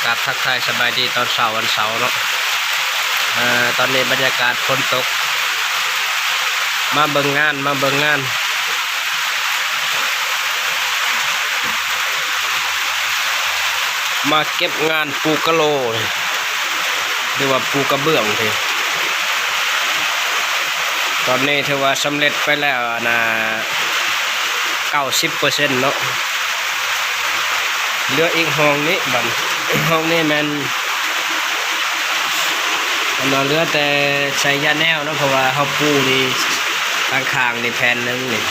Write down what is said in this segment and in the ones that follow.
ກາບທັກທາຍສະບາຍດີຕອນເຊົ້າວັນເສົາເນາະ. ເອີ ຕອນນີ້ບັນຍາກາດຝົນຕົກ ມາເບິ່ງງານ ມາເບິ່ງງານ ມາເກັບງານປູກະໂລ ຫຼືວ່າປູກະເບື້ອງເດ້. ຕອນນີ້ຖືວ່າສຳເລັດໄປແລ້ວ ອັນນ່າ ເກົ້າສິບເປີເຊັນເນາະ. ເຫຼືອອີກຫ້ອງນີ້ ບັດຫ້ອງນີ້ແມ່ນ ອັນນ່າ ເຫຼືອແຕ່ໃສ່ຢາແນວເນາະ ເພາະວ່າເຮົາປູນີ້ຂ້າງໆນີ້ແຜ່ນໜຶ່ງນີ້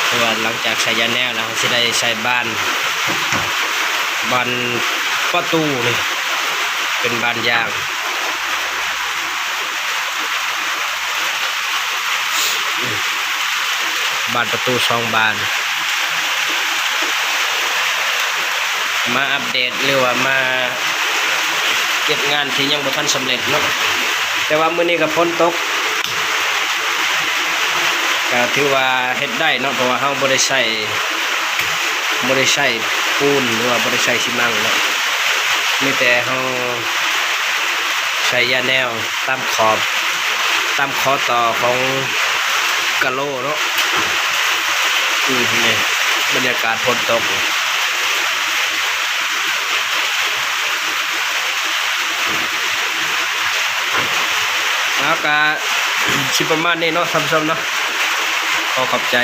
ເພາະວ່າຫຼັງຈາກໃສ່ຢາແນວແລ້ວ ເຮົາຊິໄດ້ໃສ່ບານ ບານປະຕູນີ້ ເປັນບານຢາງ. ບານປະຕູສອງບານ. ມາອັບເດດ ຫຼືວ່າມາເກັບງານທີ່ຍັງບໍ່ທັນສຳເລັດເນາະ. ແຕ່ວ່າມື້ນີ້ກໍຝົນຕົກ ກໍຖືວ່າເຮັດໄດ້ເນາະ ເພາະວ່າເຮົາບໍ່ໄດ້ໃສ່ ບໍ່ໄດ້ໃສ່ປູນ ຫຼືວ່າບໍ່ໄດ້ໃສ່ຊີມັງເນາະ. ມີແຕ່ເຮົາໃສ່ຢາແນວຕາມຂອບ ຕາມຂໍ້ຕໍ່ຂອງກະໂລເນາະ. ອືມ ນີ້ບັນຍາກາດຝົນຕົກ. ເອົາ ກະຊິປະມານນີ້ເນາະທ່ານຜູ້ຊົມເນາະ. ຂໍຂອບໃຈ.